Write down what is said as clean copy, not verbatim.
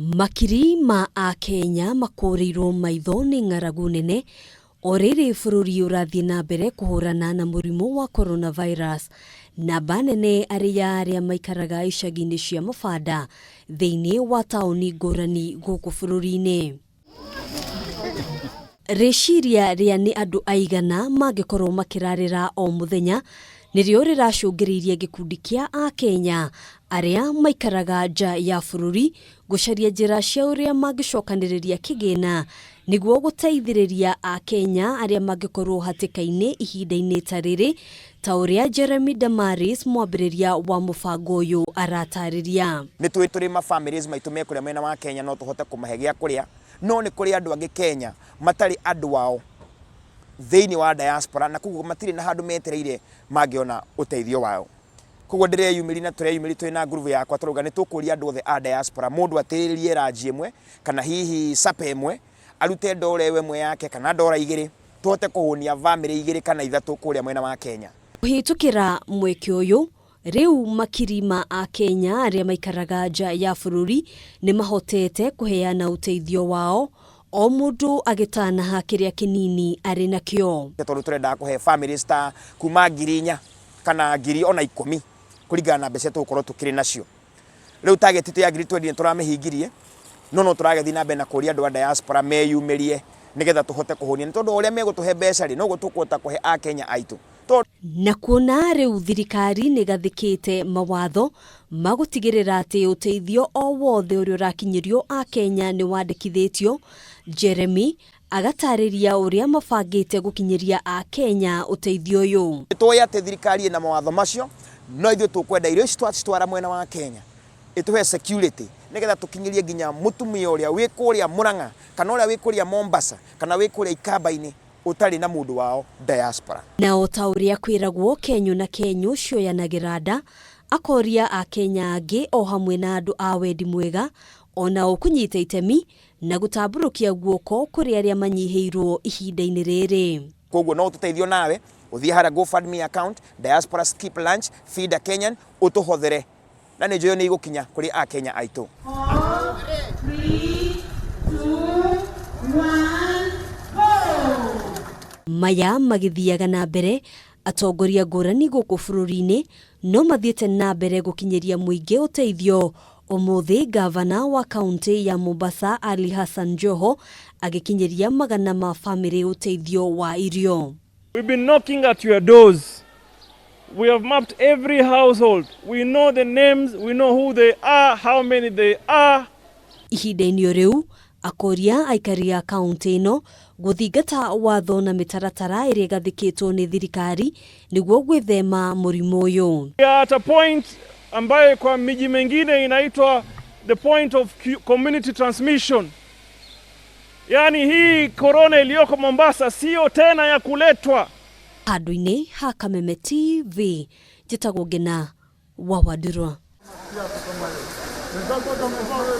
Makiri ma akenya makũrĩirwo maitho nĩ ng'aragu nene o rĩrĩ bũrũri ũrathiĩ na mbere kũhũrana na mũrimũ wa coronavirus. Namba nene arĩ ya arĩa maikaraga icagi-inĩ cia mabanda thĩinĩ wa taũni ngũrani gũkũ bũrũri-inĩ. Rĩciria rĩa nĩ andũ aigana mangĩkorwo makĩrarĩra o mũthenya nĩrĩo rĩracũngĩrĩirie gĩkundi kĩa akenya arĩa maikaraga nja ya bũrũri gũcaria njĩra cia ũrĩa mangĩcokanĩrĩria kĩgĩna nĩguo gũteithĩrĩria akenya arĩa mangĩkorwo hatĩka-inĩ ihinda-inĩ ta rĩrĩ, ta ũrĩa Jeremy Damaris, mwambĩrĩria wa mũbango ũyũ, aratarĩria. Nĩ tũĩ tũrĩ ma families maitũ me kũrĩa mwena wa Kenya, no tũhote kũmahe gĩa kũrĩa, no nĩ kũrĩ andũ angĩ Kenya matarĩ andũ ao thĩinĩ wa diaspora, na koguo matirĩ na handũ metereire mangĩona ũteithio wao. Koguo ndĩreyumĩri na tũreyumĩri twĩ na ngurubu yakwa, tũrauga nĩ tũkũria andũ othe a diaspora, mũndũ atĩrĩrie ranji ĩmwe kana hihi sape ĩmwe, arute ndora ĩyo ĩmwe yake kana ndora 2, tũhote kũhũnia bamĩrĩ 2 kana 3 kũrĩa mwena wa Kenya. Kũhĩtũkĩra mweke ũyũ, rĩu makiri ma akenya arĩa maikaraga nja ya bũrũri nĩ mahotete kũheana ũteithio wao, o mũndũ agĩtanaha kĩrĩa kĩnini arĩ nakĩo. Tondũ tũrendaga kũhe families ta kuma 4,000 kana 10,000 kũringana na mbeca tũgũkorwo tũkĩrĩ nacio. Rĩu target itũ ya 20,000 nĩ tũramĩhingirie, no no tũragĩthiĩ na mbere na kũria andũ a diaspora meyumĩrie nĩgetha tũhote kũhũnia, nĩ tondũ ũrĩa megũtũhe mbeca rĩ, noguo tũkũhota kũhe akenya aitũ. Na kuona rĩu thirikari nĩ ĩgathĩkĩte mawatho ma gũtigĩrĩra atĩ ũteithio o wothe ũrĩa ũrakinyĩrio akenya nĩ wandĩkithĩtio, Jeremy agatarĩria ũrĩa mabangĩte gũkinyĩria akenya ũteithio ũyũ. Nĩ tũĩ atĩ thirikari ĩna mawatho macio, no ithuĩ tũkwenda irio ici twacitwara mwena wa Kenya ĩtũhe security nĩgetha tũkinyĩrie nginya mũtumia ũrĩa wĩ kũrĩa Murang'a kana ũrĩa wĩ kũrĩa Mombasa kana wĩ kũrĩa Ikamba-inĩ ũtarĩ na mũndũ wao diaspora. Na o ta ũrĩa kwĩragwo kenyũ na kenyũ cioyanagĩra nda, akoria akenya angĩ o hamwe na andũ a wendi mwega onao kũnyita itemi na gũtambũrũkia guoko kũrĩ arĩa manyihĩirwo ihinda-inĩ rĩrĩ. Koguo no ũtũteithio nawe ũthiĩ harĩa GoFundMe account Diaspora Skip Lunch Feed a Kenyan, ũtũhothere na nĩ njũĩ nĩ igũkinya kũrĩ akenya aitũ. 4, 3, 2, 1, go! Maya magĩthiaga na mbere, atongoria ngũrani gũkũ bũrũri-inĩ no mathiĩte na mbere gũkinyĩria mũingĩ ũteithio. Ũmũthĩ gavana wa kaunti ya Mombasa Ali Hassan Joho agĩkinyĩria magana ma bamĩrĩ ũteithio wa irio. We've been knocking at your doors. We have mapped every household. We know the names, we know who they are, how many they are. Ihinda-inĩ o rĩu akoria aikari a kaunti ĩno gũthingata watho na mĩtaratara ĩrĩa ĩgathĩkĩtwo nĩ thirikari nĩguo gwĩthema mũrimũ ũyũ. We are at a point ambayo kwa miji mingine inaitwa the point of community transmission. Yaani hii korona iliyoko Mombasa sio tena ya kuletwa. Handũ-inĩ ha Kameme TV, njĩtagwo Ngina wa Wandurwa.